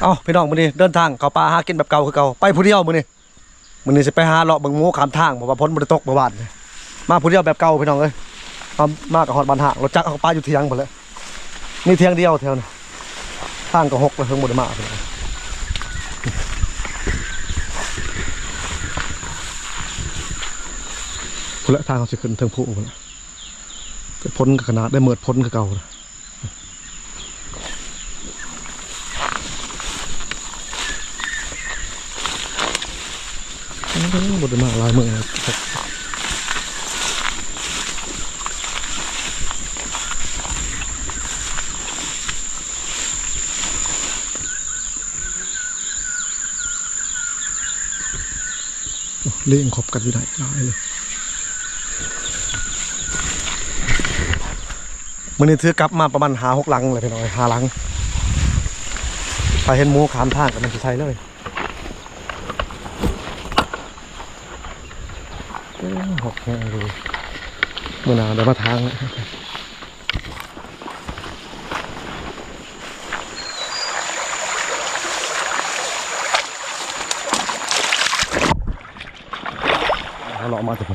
ເອົ້າ ພີ່ນ້ອງ ມື້ນີ້ເດີນທາງເຂົ້າປ່າຫາກິນແບບເກົ່າຄືເກົ່າ ໄປຜູ້ດຽວມື້ນີ້. ມື້ນີ້ຊິໄປຫາເລາະເບິ່ງໝູຂ້າມທາງ ເພາະວ່າຝົນບໍ່ໄດ້ຕົກມື້ວານ. ມາຜູ້ດຽວແບບເກົ່າ ພີ່ນ້ອງເອີຍ. ມາ ມາກໍຮອດບ້ານຮ້າງ ລົດຈັກເອົາປະຢູ່ຖຽງພຸ້ນແຫຼະ. ມີຖຽງດຽວແຖວນີ້. ທາງກໍຮົກແລ້ວ ເພິ່ນບໍ່ໄດ້ມາ ພີ່ນ້ອງ. ພຸ້ນແຫຼະ ທາງເຮົາຊິຂຶ້ນເທິງພູພຸ້ນແຫຼະ. ແຕ່ຝົນກໍຂະໜາດໄດ້ ມືດຝົນຄືເກົ່າ. ໂອ້ ບໍ່ໄດ້ມາຫຼາຍມື້ແລ້ວ. ລີງຄົບກັນຢູ່ໄດ້ຫຼາຍເລີຍ. ມື້ນີ້ຖືກັບມາປະມານຫ້າຫົກຫຼັງແລ້ວ ພີ່ນ້ອງເອີຍ ຫ້າຫຼັງ. ໃຜເຫັນໝູຂ້າມທາງກໍແມ່ນຊິໃສ່ເລີຍ. ໂອ້ ຮົກແຮງເລີຍ. ມື້ໜ້າໄດ້ມາທາງ. ເອົາເລາະມາຈາກ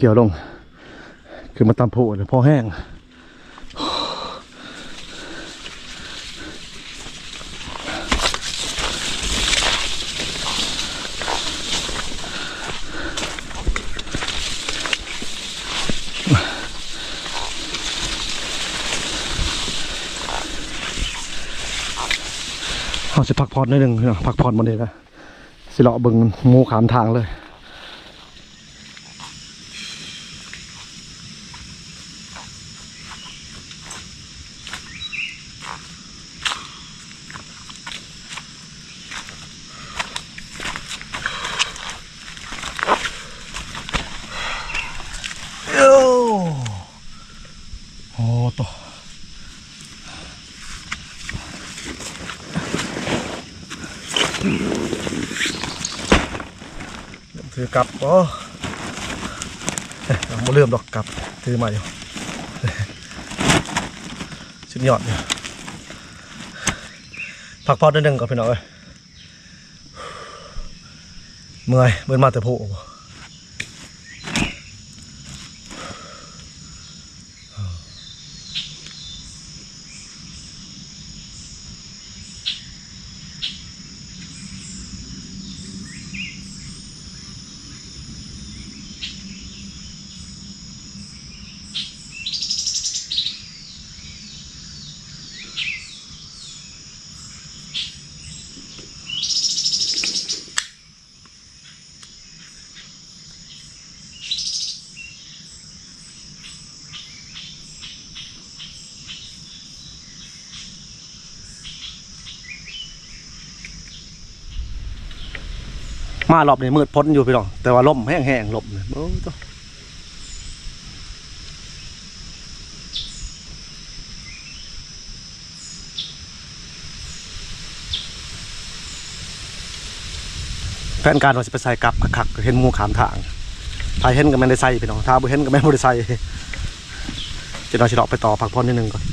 ກ່ຽວໆລົງ ຂຶ້ນມາຕາມພູແລ້ວ ພໍແຮງ. ເຮົາຊິພັກຜ່ອນໜ້ອຍໜຶ່ງ ພີ່ນ້ອງ ພັກຜ່ອນບ່ອນນີ້ລະ ຊິເລາະເບິ່ງໝູຂ້າມທາງເລີຍ. ໂອ້ ໂອ້ໂຕ. ຖືກັບ ໂອ້ ບໍ່ລືມດອກກັບ ຖືມາຢູ່ ສຸດຍອດຢູ່. ພັກຜ່ອນໜ້ອຍໜຶ່ງກ່ອນ ພີ່ນ້ອງເອີຍ. ເມື່ອຍ ເບິ່ງມາແຕ່ໂພ. ມາລອບນີ້ມືດຝົນຢູ່ພີ່ນ້ອງ ແຕ່ວ່າລົມແຮງໆ ລົມນີ້ ໂອ້ໂຕ. ແຜນການວ່າຊິໄປໃສ່ກັບຄັກໆ ເຫັນໝູຂ້າມທາງ ຖ້າເຫັນກໍແມ່ນໄດ້ໃສ່ພີ່ນ້ອງ ຖ້າບໍ່ເຫັນກໍແມ່ນບໍ່ໄດ້ໃສ່. ຈັກໜ້ອຍຊິເລາະໄປຕໍ່ ພັກຜ່ອນນິດໜຶ່ງກ່ອນ.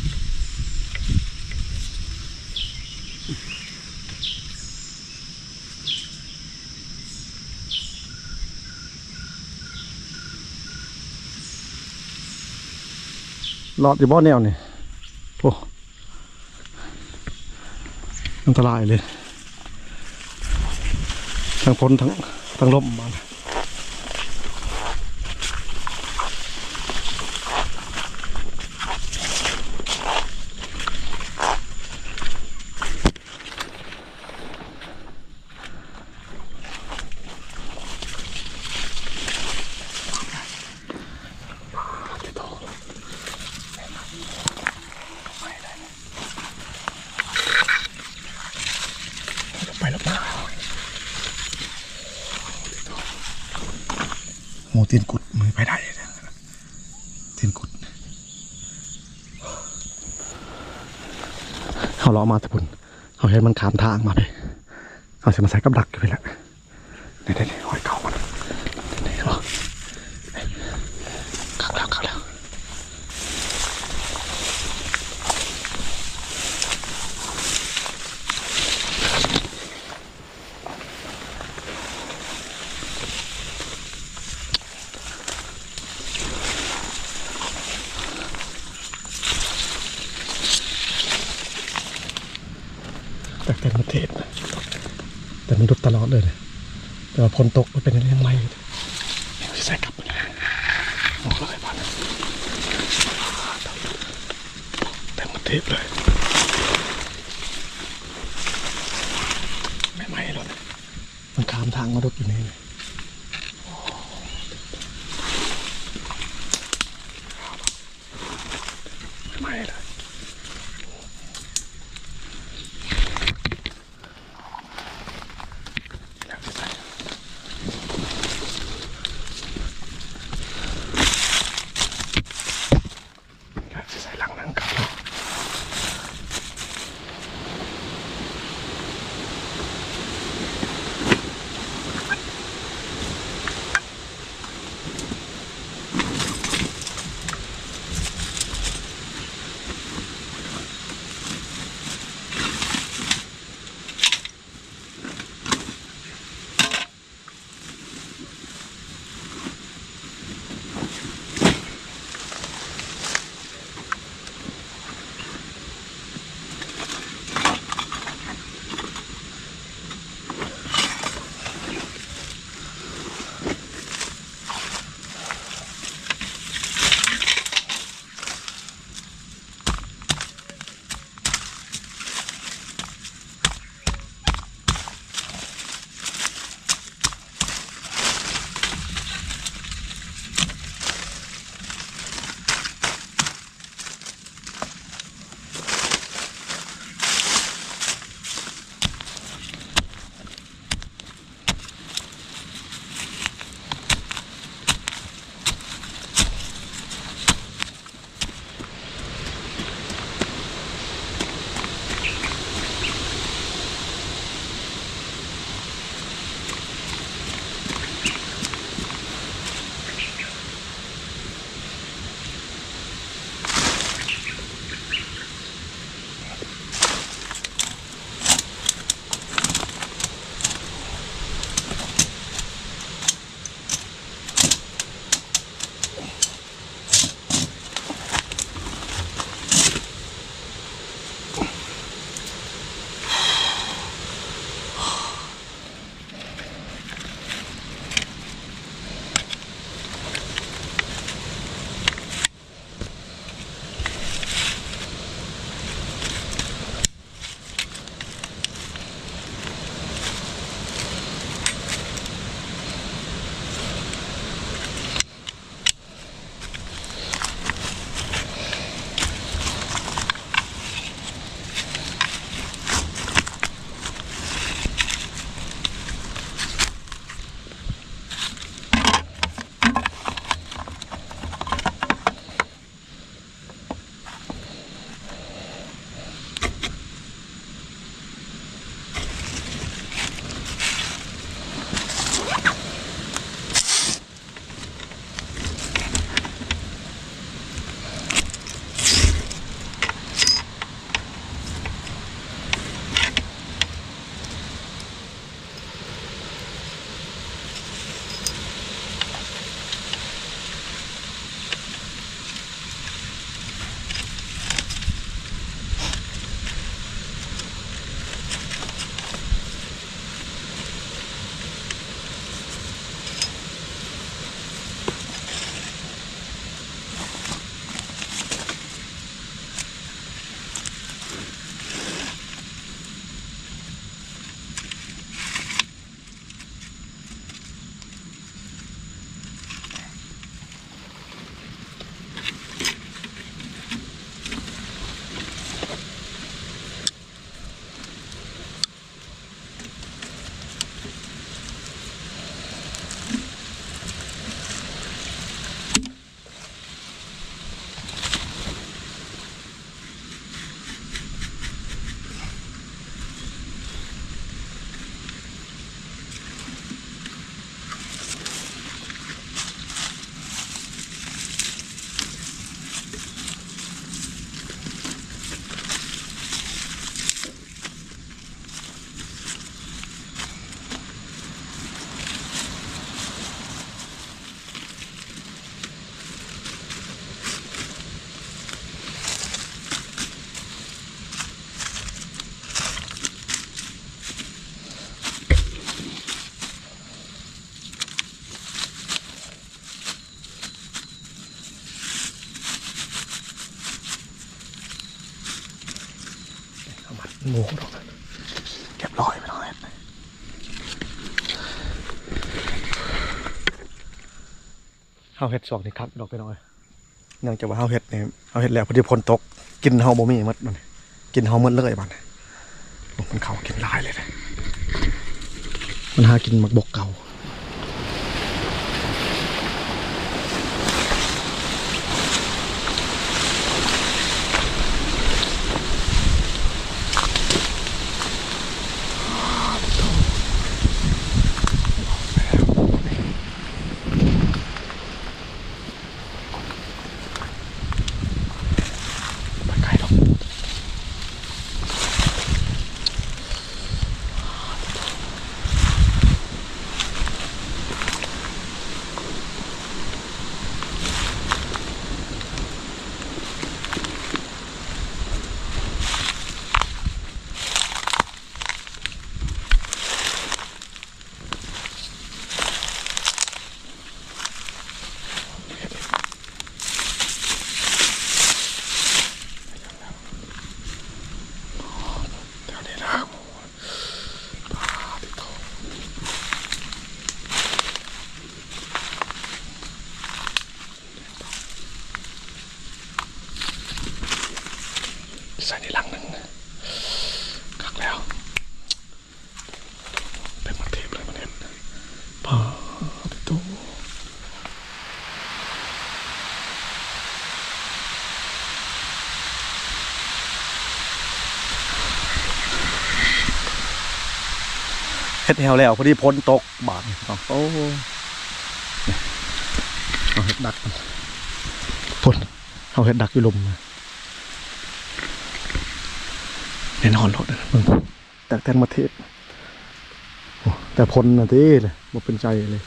ລອດຢູ່ບໍ່ແນວນີ້ ໂອ້ ອັນຕະລາຍເລີຍ ທັງຝົນ ທັງ ທັງລົມມາ. ໄປແລ້ວ ໝູຕີນກຸດ ມັນໄປໄດ້ ຕີນກຸດ. ເຮົາເລາະມາແຕ່ພຸ້ນ ເຮົາເຫັນມັນຂ້າມທາງມາພີ້ ເຮົາຊິມາໃສ່ກັບດັກຢູ່ພີ້ແຫຼະ. ນີ້ໆໆ ຮອຍເກົ່າມັນ ນີ້ເຫັນບໍ່? ຄັກແລ້ວ ຄັກແລ້ວ. ຕະຫຼອດເລີຍ ແຕ່ວ່າຝົນຕົກມັນເປັນແນວໃໝ່ ຊິໃສ່ກັບ ອອກເລີຍບາດນີ້ ເຕັມທີ່ເລີຍ ໃໝ່ໆໂລດ ມັນຂ້າມທາງມາດຸດຢູ່ນີ້ ໃໝ່ໆເລີຍ. ໃສ່ຫຼັງໜຶ່ງກັບ ງູດອກ ຮຽບຮ້ອຍ ພີ່ນ້ອງເອີຍ. ເຮົາເຮັດຊ່ວງນີ້ຄັກດອກ ພີ່ນ້ອງເອີຍ. ເນື່ອງຈາກວ່າເຮົາເຮັດນີ້ ເຮົາເຮັດແລ້ວ ພໍດີຝົນຕົກ ກິນເຮົາບໍ່ມີໝົດບັດນີ້ ກິນເຮົາໝົດເລີຍບັດນີ້. ໂອ້ ມັນເຂົ້າກິນຫຼາຍເລີຍເດ້ ມັນຫາກິນໝາກບົກເກົ່າ. ໃສ່ນີ້ລັງໜຶ່ງ ຄັກແລ້ວ. ເຕັມມັນເທບເລີຍ ມັນເຫັນ ປາດໂທ້ ເຮັດແຮວແລ້ວ ພໍດີຝົນຕົກບາດນີ້ເນາະ. ໂອ້ ເຮົາເຮັດດັກ ພຸ້ນ ເຮົາເຮັດດັກຢູ່ລຸ່ມ ແນ່ນອນໂລດ ເບິ່ງ ແຕກແຕ່ນໝົດເທບ. ໂອ້ ແຕ່ພົ້ນນະຕິ ບໍ່ເປັນໃຈເລີຍ.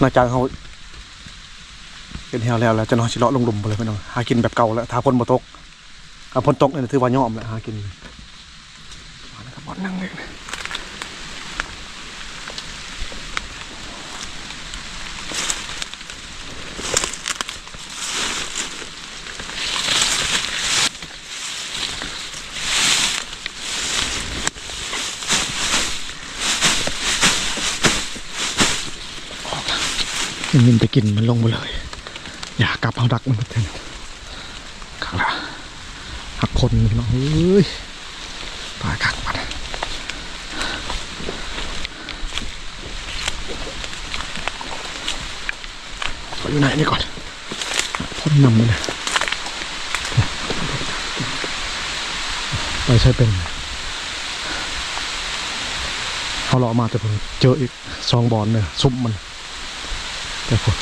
ຫຼັງຈາກເຮົາເຮັດແຮວແລ້ວ ແລ້ວຈະເນາະ ຊິເລາະລົງລຸ່ມໄປເລີຍ ພີ່ນ້ອງ ຫາກິນແບບເກົ່າແລ້ວ ຖ້າຝົນບໍ່ຕົກ. ຖ້າຝົນຕົກນີ້ຖືວ່າຍອມແຫຼະ ຫາກິນ. ມາແລ້ວຄັບ ບ່ອນນັ່ງເລີຍ. ໄດ້ຍິນແຕ່ກິ່ນມັນລົງມາເລີຍ. ຢ່າກັບ ເຮົາດັກມັນເຖິງ. ຄັກລະ ຮັກຄົນພີ່ນ້ອງເອີຍ. ຕາຍຄັກບັດ ເຂົ້າຢູ່ໃນນີ້ກ່ອນ. ພົ້ນນຳນີ້ນະ ໄປໃສເປັນ. ເຮົາເລາະມາແຕ່ພຸ້ນ ເຈີອີກສອງບ່ອນເດີ ຊຸມມັນ. ແຕ່ພຸ້ນ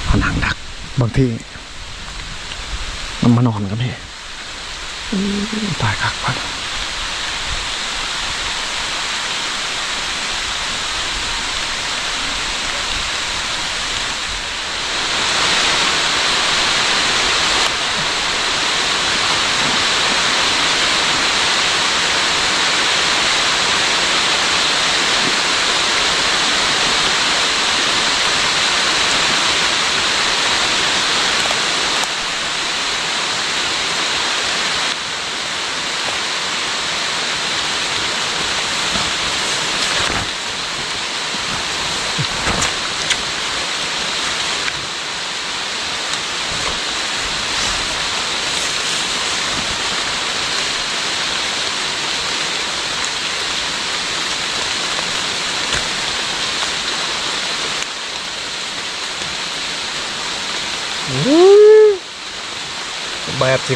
ມານັ່ງດັກ ບາງທີມັນມານອນກັບແຮ. ຕາຍຄັກບັດ. ແບບຊິ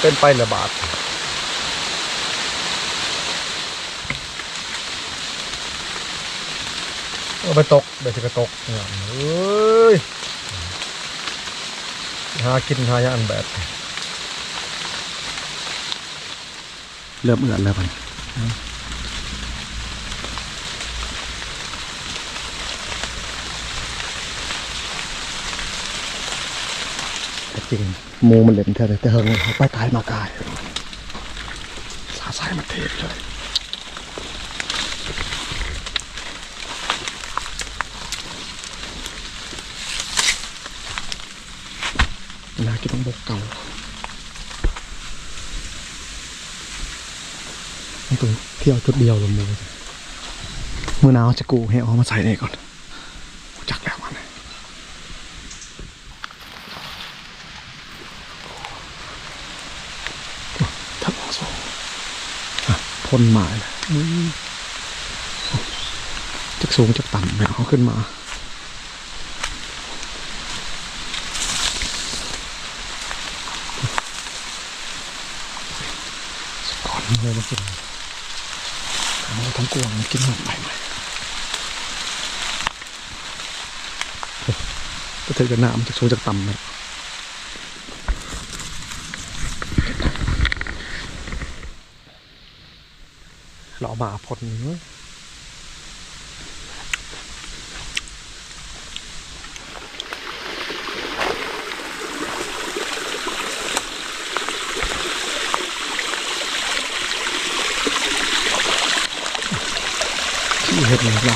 ເປັນໄປລະບາດ. ເອົາໄປຕົກ ແບບຊິກະຕົກ ເອີຍ ຫາກິນຫາຫຍັງແບບ ເລີ່ມເອືອນແລ້ວບັດນີ້. ແທ້ຈິງ ໝູມັນເຫຼັ້ນແທ້ ແຕ່ເຫິງ ໄປກາຍມາກາຍ ສາສາຍມັນເທບເລີຍ. ນາກິນບັກບົກເກົ່າ. ມັນຕ້ອງທ່ຽວຈຸດດຽວລະໝູ່. ມື້ໜ້າເຮົາຈະກູ້ແຫ້ວເຮົາມາໃສ່ນີ້ກ່ອນ. ຮູ້ຈັກແລ້ວມັນ. ທັງສອງ ອ່ະ ພົ້ນມາແລ້ວ. ອືມ ຈັກສູງຈັກຕ່ຳແລ້ວ ເຮົາຂຶ້ນມາ. ສະກ່ອນເຮົາມາກິນ ເອົາທັງກວາງມາກິນໝາກໄມ້ໃໝ່. ໂອ້ ກະຖືກກັນນະ ມັນຈັກສູງຈັກຕ່ຳແລ້ວ. ເລາະມາພົ້ນ ທີ່ເຮັດໃນໄຮ່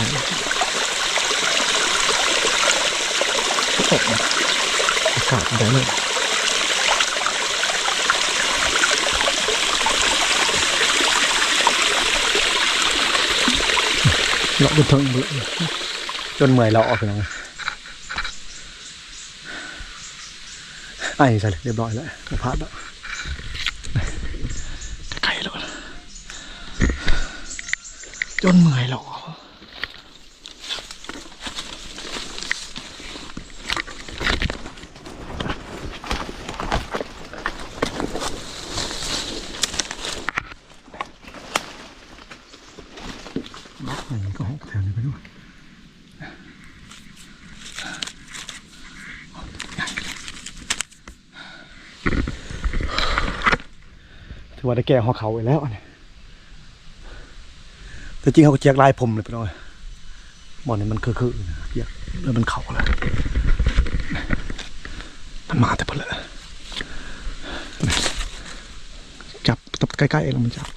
ອາກາດໄດ້ເລີຍ. ເລາະຈົນເຖິງ ຈົນເມື່ອຍເລາະ ພີ່ນ້ອງ. ໄອໃສ່ລຽບຮ້ອຍແລ້ວ ບໍ່ພາດແລ້ວ. ໄກແລ້ວ ຈົນເມື່ອຍແລ້ວ. ບັກໃຫຍ່ກໍຫົກແຖວນີ້ໄປດ້ວຍ. ຖືວ່າໄດ້ແກ່ຫົວເຂົ່າໄວ້ແລ້ວອັນນີ້. ແຕ່ຈິງເຮົາກໍຈຽກລາຍຜົມເລີຍພີ່ນ້ອງເອີຍ. ບ່ອນນີ້ມັນຄືໆ ຈຽກແລ້ວມັນເຂົ້າເລີຍ. ມັນມາແຕ່ພຸ້ນແຫຼະ. ຈັບ ຈັບໃກ້ໆ ແລ້ວມັນຈັບ.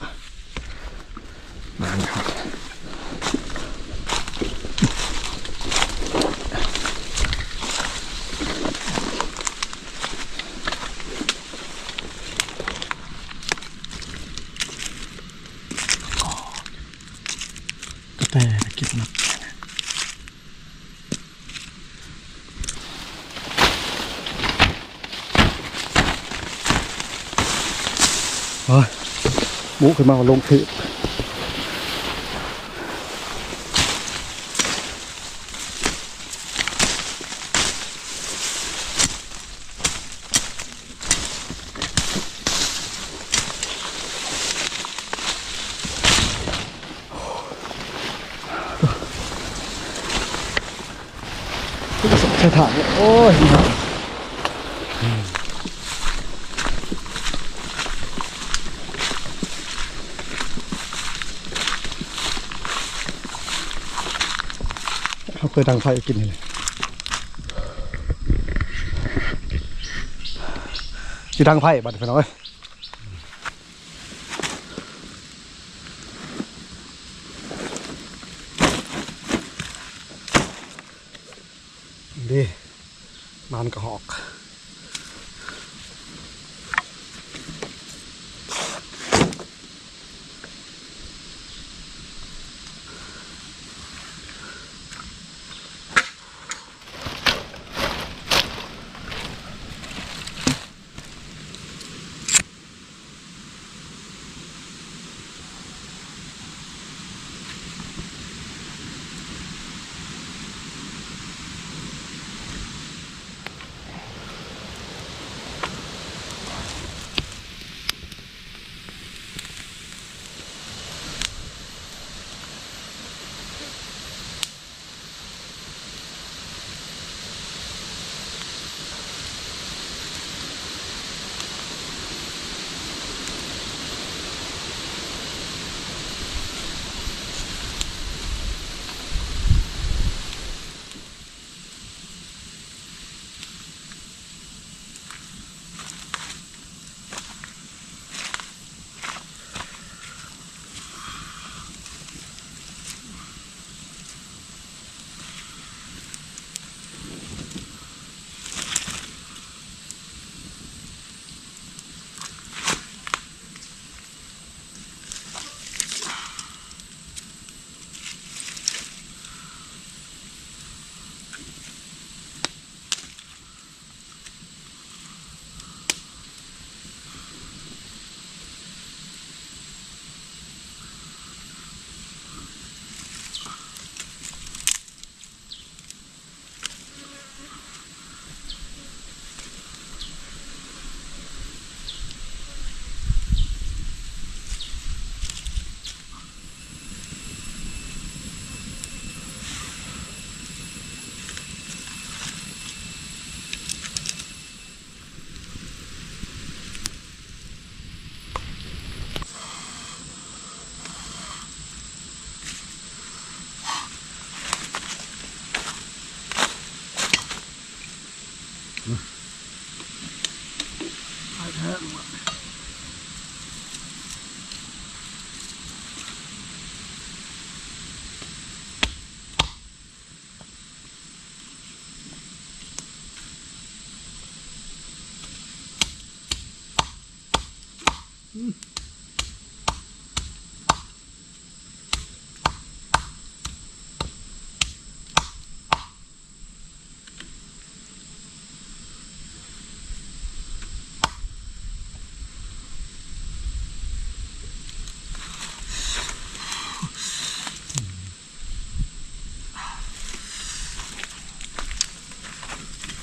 ກະແຕເກັບນຳ. ເອີ ບຸຂຶ້ນມາລົງຄື. ໃສ່ຖັງ ໂອ້ຍ ເຮົາເຄີຍດັງໄຟກິນນີ້ແຫຼະ. ຊິດັງໄຟບັດນີ້ ພີ່ນ້ອງເອີຍ. ນີ້ ມັນກະຮອກ. ໂ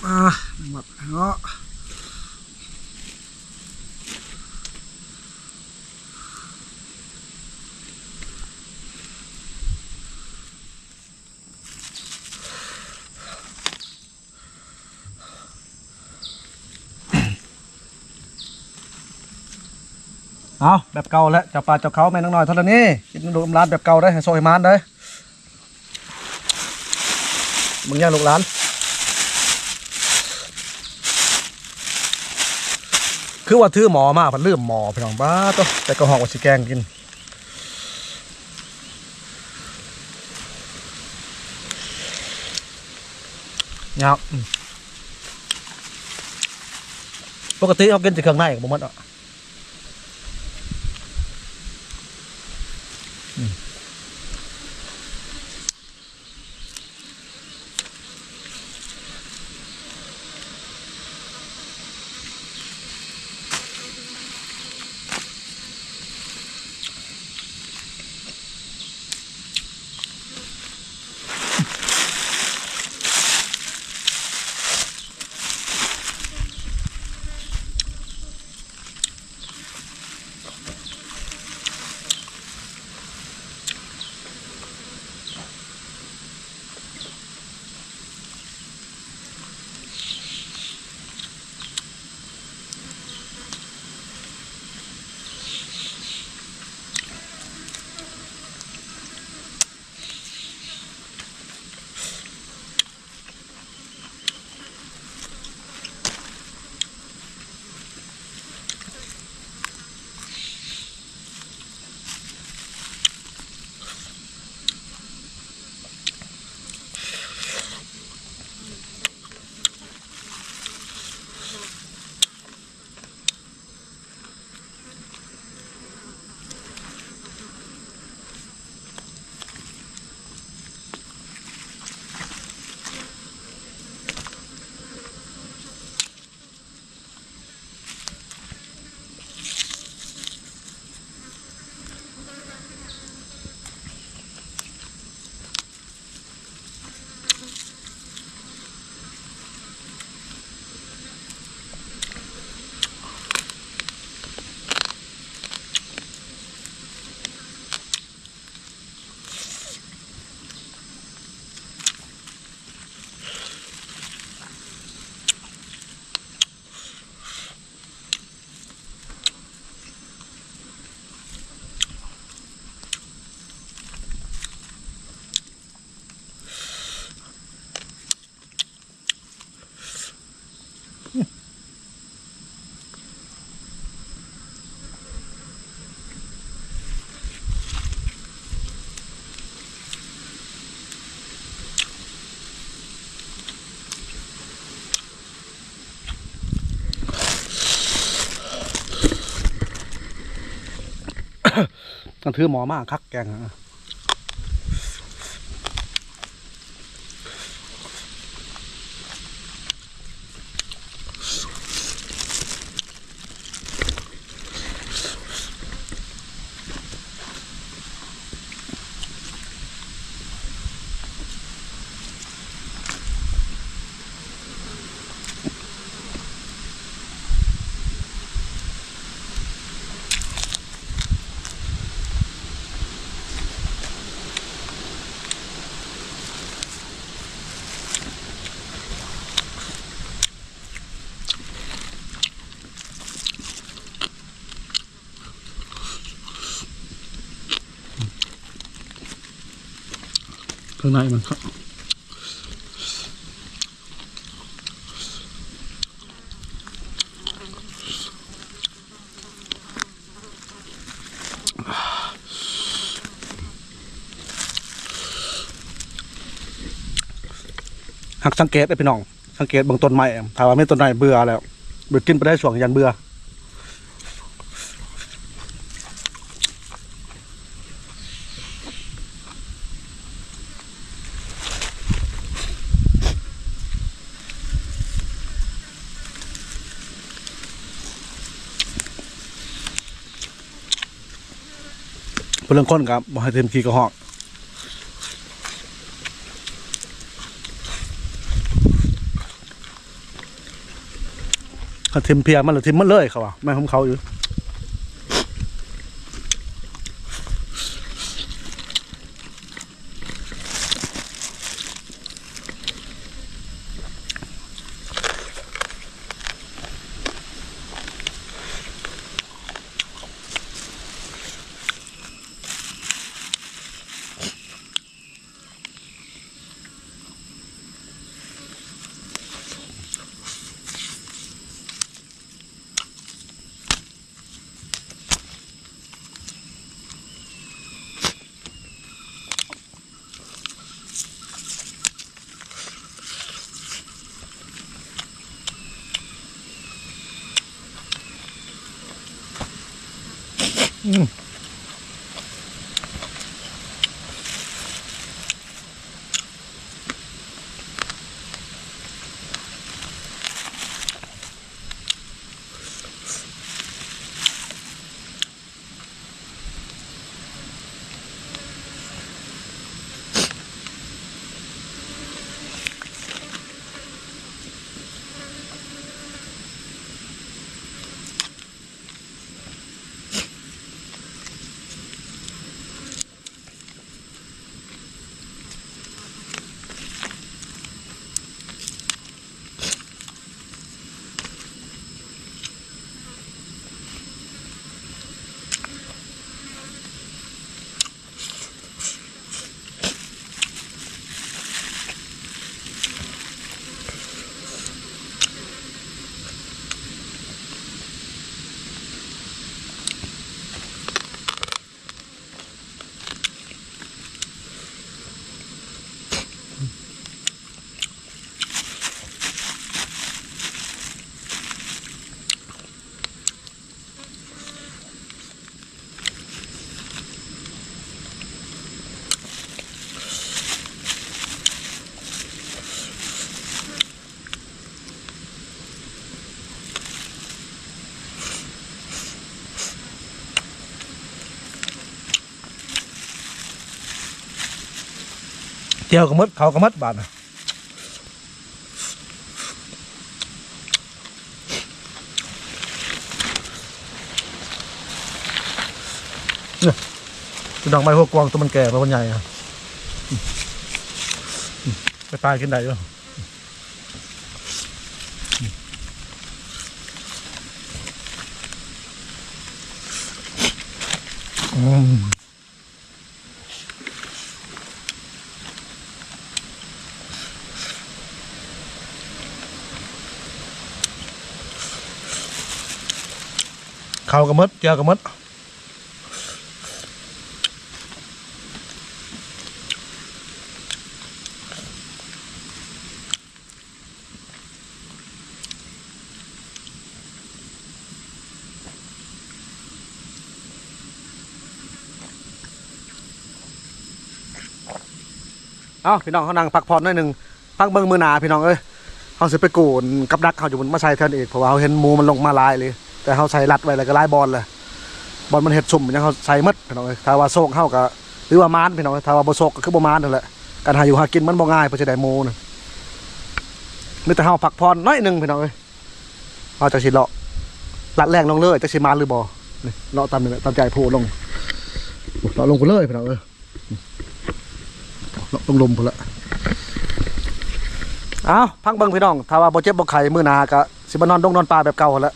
ອ່າ ແມງວັດເນາະ. ເອົາ ແບບເກົ່າແຫຼະ ເຈົ້າປ່າເຈົ້າເຂົາ ແມ່ນາງນ້ອຍທໍລະນີ ກິນນຳລູກນຳຫຼານແບບເກົ່າເດີ ໃຫ້ໂຊກໃຫ້ໝານເດີ. ເບິ່ງແຍງລູກຫຼານ ຄືວ່າຖືໝໍ້ມາ ພັດລືມໝໍ້ ພີ່ນ້ອງ ປາດໂທ້ ແຕ່ກໍຮອກວ່າຊິແກງກິນ. ຍາວ ອືມ ປົກກະຕິເຮົາກິນແຕ່ເຄື່ອງໃນກໍບໍ່ໝົດເນາະ. ອືມ. ມັນຖືໝໍ້ມາຄັກແກງ. ເຄື່ອງໃນມັນຄັກ. ສັງເກດເດ້ພີ່ນ້ອງ ສັງເກດເບິ່ງຕົ້ນໄມ້ ຖ້າວ່າມີຕົ້ນໄມ້ເບື່ອແລ້ວ ບໍ່ກິນປານໃດ ຊ່ວງຢ້ານເບື່ອ. ຜູ້ລາງຄົນກໍບໍ່ໃຫ້ຖິ້ມຂີ້ກະຮອກ ຄັນຖິ້ມເພຍມັນລະຖິ້ມມັນເລີຍ ເຂົາວ່າ ແມ່ນຂອງເຂົາຢູ່. ແຈ່ວກໍໝົດ ເຂົ້າກໍໝົດບາດນະ. ນີ້ ດອກໄມ້ຫົວກວາງ ຕົວມັນແກ່ ຕົວມັນໃຫຍ່ ໄປປາກິນໄດ້ຢູ່. ອືມ ເຂົ້າກໍໝົດ ແຈ່ວກໍໝົດ. ເອົ້າ ພີ່ນ້ອງ ເຮົານັ່ງພັກຜ່ອນໜ້ອຍໜຶ່ງ ພັກເບິ່ງມື້ໜ້າພີ່ນ້ອງເອີຍ. ເຮົາຊິໄປກູ້ກັບດັກເຮົາຢູ່ພຸ້ນມາໃສ່ແທນອີກ ເພາະວ່າເຮົາເຫັນໝູມັນລົງມາຫຼາຍອີ່ຫຼີ ແຕ່ເຮົາໃສ່ລັດໄວ້ແລ້ວກໍຫຼາຍບ່ອນແລ້ວ ບ່ອນມັນເຮັດຊຸມຫຍັງເຮົາໃສ່ໝົດພີ່ນ້ອງເອີຍ. ຖ້າວ່າໂຊກເຮົາກໍຖືວ່າໝານພີ່ນ້ອງເອີຍ ຖ້າວ່າບໍ່ໂຊກກໍຄືບໍ່ໝານຫັ້ນແຫຼະ. ການຫາຢູ່ຫາກິນມັນບໍ່ງ່າຍ ເພື່ອຊິໄດ້ໝູນະ ມີແຕ່ເຮົາພັກຜ່ອນໜ້ອຍໜຶ່ງພີ່ນ້ອງເອີຍ. ເຮົາຈະຊິເລາະລັດແລ່ງລົງເລີຍ ຈັກຊິມານຫຼືບໍ່. ນີ້ ເລາະຕາມນີ້ແຫຼະ ຕາມໃຈຜູ້ລົງ ເລາະລົງພຸ້ນເລີຍພີ່ນ້ອງເອີຍ ເລາະລົງລຸ່ມພຸ້ນລະ. ເອົ້າ ພັກເບິ່ງພີ່ນ້ອງ ຖ້າວ່າບໍ່ເຈັບບໍ່ໄຂ້ ມື້ໜ້າກະຊິມານອນດົງນອນປ່າແບບເກົ່າຫັ້ນແຫຼະ.